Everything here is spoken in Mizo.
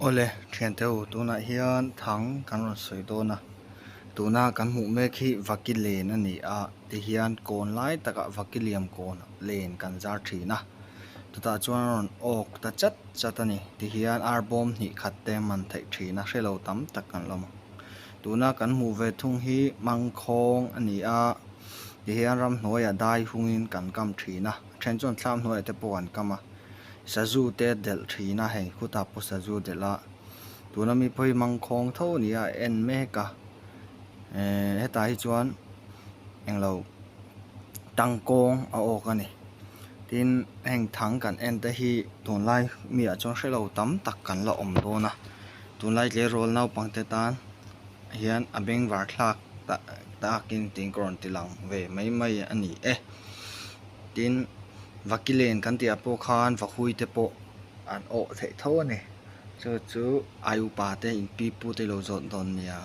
Awle thiante u tunah hian thang kan rawn sawi dawn a tuna kan hmuh mek hi vaki len a ni a tihian kawn lai takah vaki liam kawn len kan zar thin a chutah chuan a rawn awk ta chat chat a ni tihian ar bawm hnih khat te a man theih thin a hrelo tam tak kan la awm ang tuna kan hmuh ve thung hi mangkhawng a ni a tihian ramhnuaiah dai hungin kan kam thin a a then chuan thlam hnuaiah te pawh an kam a. Sazu te delh thin a hei khutah pawh sazu delh a tuna mi pawh hi mangkhawng tho a ni a a en mek a ehh hetah hi chuan englo tangkawng a awk a ni tin heng thang kan en te hi tunlai mi ah chuan hrelo tam tak kan la awm dawn a tunlai tleirawl naupang te tan hian a bengvar thlak takin tiin ka rawn ti lang ve mai mai a ni e. Tin, Vakilen kan tih ah pawh khan Vahui te pawh an awh theih tho a ni. Chu chu ai upa te in pi pu te lo zawt dawn nia.